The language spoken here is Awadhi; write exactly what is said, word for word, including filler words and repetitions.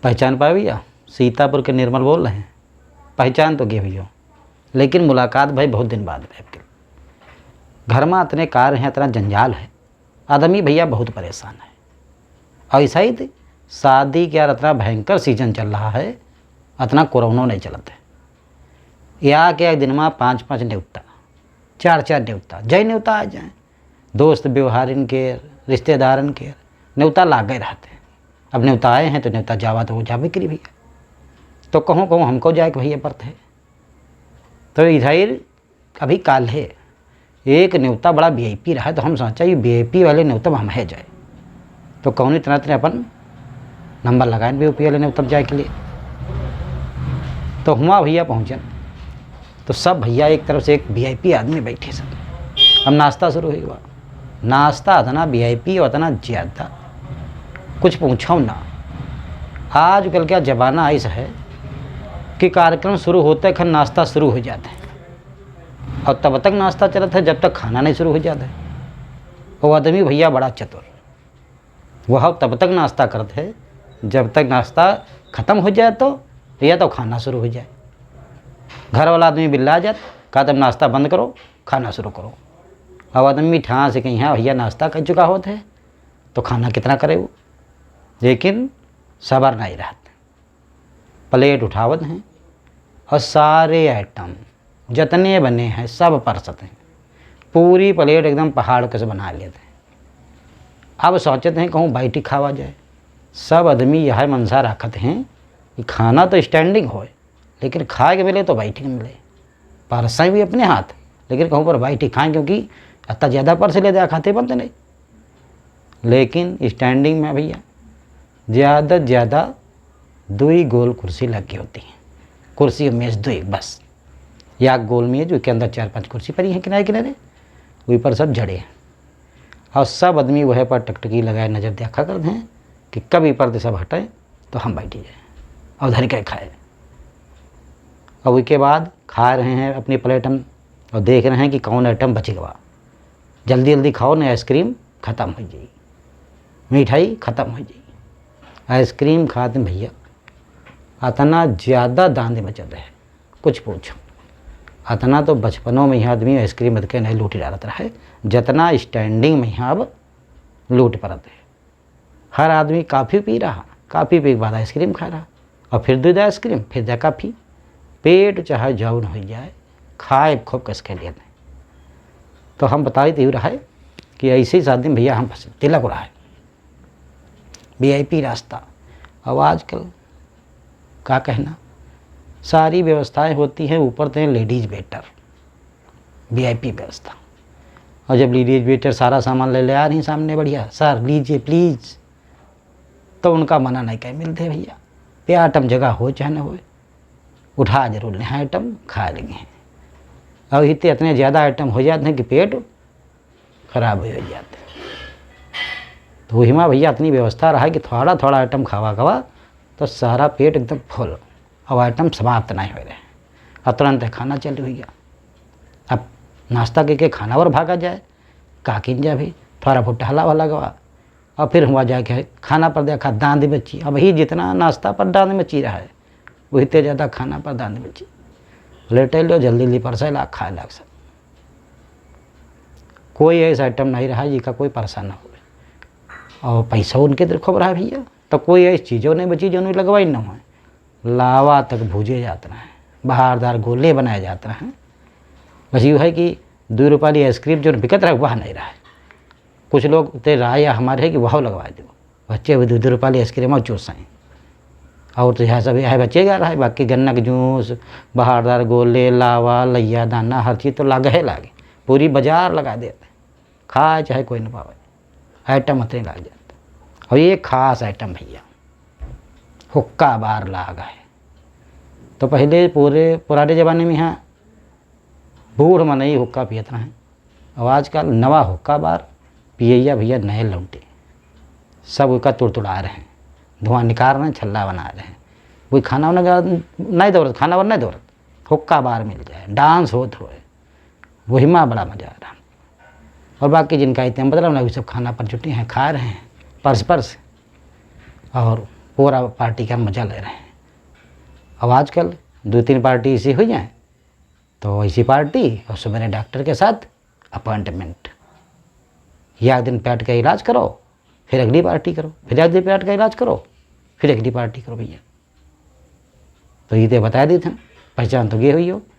पहचान पाए भैया, सीतापुर के निर्मल बोल रहे हैं। पहचान तो गए भैया, लेकिन मुलाकात भाई बहुत दिन बाद भए। घर में इतने कार्य हैं, इतना जंजाल है, आदमी भैया बहुत परेशान है। और ऐसा ही थी, शादी के यार इतना भयंकर सीजन चल रहा है, इतना कोरोना नहीं चलत है। या के एक दिन में पाँच पाँच न्योता, चार चार न्योता, जय न्योता आ जाए, दोस्त व्यवहारिन के, रिश्तेदारन के न्योता लागे रहते हैं। अब न्योता आए हैं तो न्योता जावा तो वो जाबे करी भैया। तो कहूँ कहूँ हमको जाए के भैया पड़ते हैं। तो इधर अभी काल है, एक न्योता बड़ा वीआईपी रहा है, तो हम सोचा ये वीआईपी वाले न्योता में हम है जाए। तो कौनी तरह तरह अपन नंबर लगाए वीआईपी वाले न्योता में जाए के लिए। तो हुआ भैया पहुँचन, तो सब भैया एक तरफ से एक वीआईपी आदमी बैठे सब। अब नाश्ता शुरू हुआ, नाश्ता इतना वीआईपी और इतना ज़्यादा, कुछ पूछो ना। आजकल का ज़माना ऐसा है कि कार्यक्रम शुरू होते खन नाश्ता शुरू हो जाता है, और तब तक नाश्ता चलत है जब तक खाना नहीं शुरू हो जाता है। वो आदमी भैया बड़ा चतुर, वह तब तक नाश्ता करत है जब तक नाश्ता ख़त्म हो जाए तो, या तो खाना शुरू हो जाए। घर वाला आदमी बिल्ला जात, कहा तब नाश्ता बंद करो, खाना शुरू करो। अब आदमी ठान से कहीं हाँ भैया नाश्ता कर चुका होत है तो खाना कितना करे वो, लेकिन सबर नहीं रहत। प्लेट उठावत हैं और सारे आइटम जितने बने हैं सब परसत हैं। पूरी प्लेट एकदम पहाड़ के से बना लेते हैं। अब सोचते हैं कहूँ बैठी खावा जाए। सब आदमी यह मनसा रखत हैं कि खाना तो स्टैंडिंग होए, लेकिन खाए के मिले तो बैठी के मिले। परसें भी अपने हाथ, लेकिन कहूँ पर बैठी खाएँ, क्योंकि इतना ज़्यादा परस ले दे खाते बनते नहीं। लेकिन स्टैंडिंग में भैया ज़्यादा से ज़्यादा दुई गोल कुर्सी लगी होती हैं। कुर्सी और मेज दुई बस, या गोल मेज, उसके अंदर चार पांच कुर्सी पड़ी हैं किनारे किनारे, वही पर सब जड़े हैं। और सब आदमी वह पर टकटकी लगाए नज़र देखा करते हैं कि कब ई पर से सब हटे तो हम बैठी जाए और धर के खाए। और उसके बाद खा रहे हैं अपनी प्लेट में और देख रहे हैं कि कौन आइटम बच गवा। जल्दी जल्दी खाओ, नहीं आइसक्रीम ख़त्म हो जाई, मिठाई ख़त्म हो जाई। आइसक्रीम खाते भैया इतना ज़्यादा दांत मचल रहे, कुछ पूछो। इतना तो बचपनों में यहाँ आदमी आइसक्रीम बदके नहीं लूटी डालत रहे, जितना स्टैंडिंग में यहाँ अब लूट पड़त है। हर आदमी कॉफ़ी पी रहा, कॉफ़ी पी के बाद आइसक्रीम खा रहा, और फिर दूध आइसक्रीम, फिर जा कॉफ़ी। पेट चाहे जौन हो जाए, खाए खूब कस के लिए। तो हम बताई तो रहा है कि ऐसे ही शादी में भैया हम फंसे, तिलक रहा है, वीआईपी रास्ता। अब आजकल का कहना, सारी व्यवस्थाएं होती हैं, ऊपर तो हैं लेडीज वेटर, वीआईपी व्यवस्था। और जब लेडीज वेटर सारा सामान ले ले आ रही सामने, बढ़िया, "सर, लीजिए प्लीज", तो उनका मना नहीं कह मिलते भैया। पे आइटम जगह हो चाहे न होए, उठा जरूर ले, हाँ, आइटम खा लेंगे। और इतने, इतने ज़्यादा आइटम हो जाते हैं कि पेट खराब हो जाते हैं। तो वही में भैया इतनी व्यवस्था रहा कि थोड़ा थोड़ा आइटम खावा खावा तो सारा पेट एकदम फुल, अब आइटम समाप्त नहीं हो रहे, और तुरंत खाना चालू हो गया। अब नाश्ता करके खाना और भागा जाए, का किन जाए भी, थोड़ा बहुत टहला वाला गवा, और फिर हुआ जाके खाना पर देखा दांत मची। अब ही जितना नाश्ता पर दांत मची रहा है, वही ते ज़्यादा खाना पर दांत मची। लेटे लो, जल्दी जल्दी परसे ला, खाए लाग सब। कोई ऐसा आइटम नहीं रहा जिसका कोई परेशान ना हो। और पैसा उनके तरफ खूब रहा भैया, तो कोई ऐसी चीज़ों नहीं बची जो उन्हें लगवाई ना हो। लावा तक भूजे जात रहे, बहारदार गोले बनाए जात रहे। बस यूँ है कि दो रुपये वाली आइसक्रीम जो बिकत रहे, वह नहीं रहा। कुछ लोग ते राय या हमारे है कि वह लगवा दो, बच्चे भी दो दो रुपये वाली आइसक्रीम और चूस हैं। और तो यह सब यह बच्चे जा रहा है, बाकी गन्ना के जूस, बहारदार गोले, लावा, लैया, दाना, हर चीज़ तो लागे है लागे, पूरी बाजार लगा देते, खाए चाहे कोई ना पावे, आइटम उतने लाग जाते। और ये खास आइटम भैया, हुक्का बार लाग है। तो पहले पूरे पुराने ज़माने में यहाँ बूढ़ मनई हुक्का पियत रहे, और आजकल नवा हुक्का बार पियैया भैया नए लौटे, सब उसका तुड़तुड़ा रहे हैं, धुआं निकाल रहे हैं, छल्ला बना रहे हैं। कोई खाना वाना का नहीं दौड़त, खाना वाना नहीं दौड़त, हुक्का बार मिल जाए, डांस होत होए, वही में बड़ा मज़ा आ रहा। और बाकी जिनका इतने मतलब ना, वो सब खाना पर जुटे हैं, खा रहे हैं परस परस, और पूरा पार्टी का मजा ले रहे हैं। अब आजकल दो तीन पार्टी ऐसी हुई हैं, तो ऐसी पार्टी और सुबह डॉक्टर के साथ अपॉइंटमेंट। या एक दिन पेट का इलाज करो, फिर अगली पार्टी करो, फिर एक दिन पेट का इलाज करो, फिर अगली पार्टी करो भैया। तो ये तो बता दी थी, पहचान तो ये हुई हो।